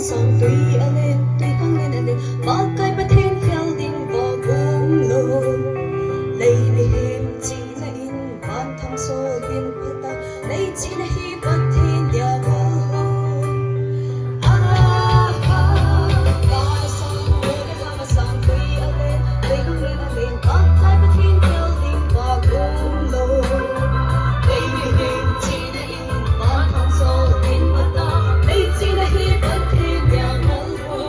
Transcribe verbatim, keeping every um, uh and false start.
Sang tui alen, tui hang len alen, Pakai Pathen khel ding va gum lo. Lei le hem china in, van thang sol din phatah, lei china hi Pathen dia gal ho. Aha, ka sang tui le hang sang tui alen, tui hang len alen, Pakai Pathen khel ding va gum lo. Lei le hem china in, van thang sol din phatah, lei china hi Pathen dia gal ho.